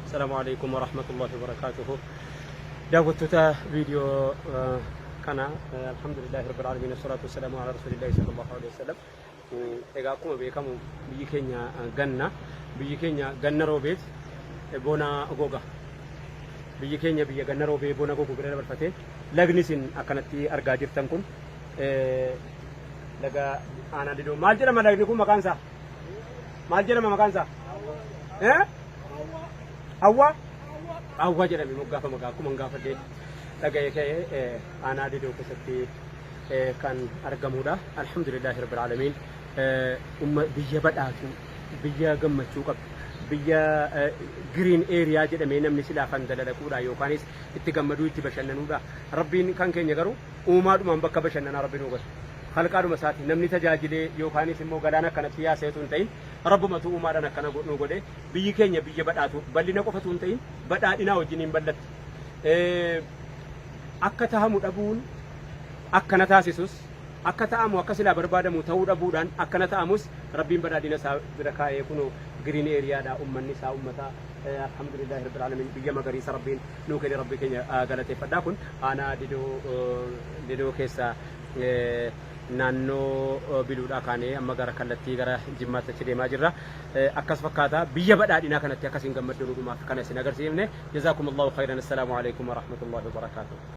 Assalaamu alaikum warahmatullahi wabarakaatuhu. Daawwattoota viidiyoo kana, alhamdulillahi rabbil aalamiin, wasalaatu wassalaamu ala rasuulillahi sallallahu alaihi wasallam. Egaa akkuma beekamu biyyi keenya ganna, biyyi keenya ganna roobeet bona goga. Biyyi keenya biyya ganna roobee bona gogu bira dabarfatee, lagni isin akkanatti argaa jirtan kun laga aanaa Didoo. Maal jedhama lagni kun maqaan isaa? Maal jedhama maqaan isaa? Eh? Hawwaa? Hawwaa jedhame moggaafama gaa, akkuma gaafadhee dhaga'e ka'e, aanaa Didoo keessatti kan argamudha. Alhamdulillahi rabbil aalamiin. Umma biyya badhaatu, biyya gammachuu qabdu, biyya green area jedhamee namni silaa kan dalalaquudha yookaanis itti gammaduu, itti bashannanuudha. Rabbiin kan keenya garuu uumaadhumaan bakka bashannanaa Rabbi nuu godhe. Halqaadhuma isaati namni tajaajilee yookaanis immoo galaana akkanatti yaasee otoo hin ta'in, Rabbumatu uumaadhaan akkana nu godhe. Biyyi keenya biyya badhaatu, bal'ina qofa otoo hin ta'in badhaadhinaa wajjin hin bal'atte. Akka tahamu dhabuun akkana taasisus, akka ta'amu akka silaa barbaadamu ta'uu dhabuudhaan akkana ta'amus, Rabbiin badhaadhina isaa bira kaa'ee kunoo green area dha. Ummanni isaa ummata, alhamdulillahi rabbil alamin, biyya magariisa Rabbiin nuu kenne, Rabbi keenya galateeffadhaa. Kun aanaa Didoo keessa naannoo Biluudhaa kaanee amma gara kallattii gara Jimmaatti achi deemaa jirra. Akkas fakkaata, biyya badhaadhinaa kanatti akkasiin gammaddu dhumaaf kana isin agarsiifne. Jazaakumullahu khayran. Assalaamu alaikum warahmatullahi wabarakaatuh.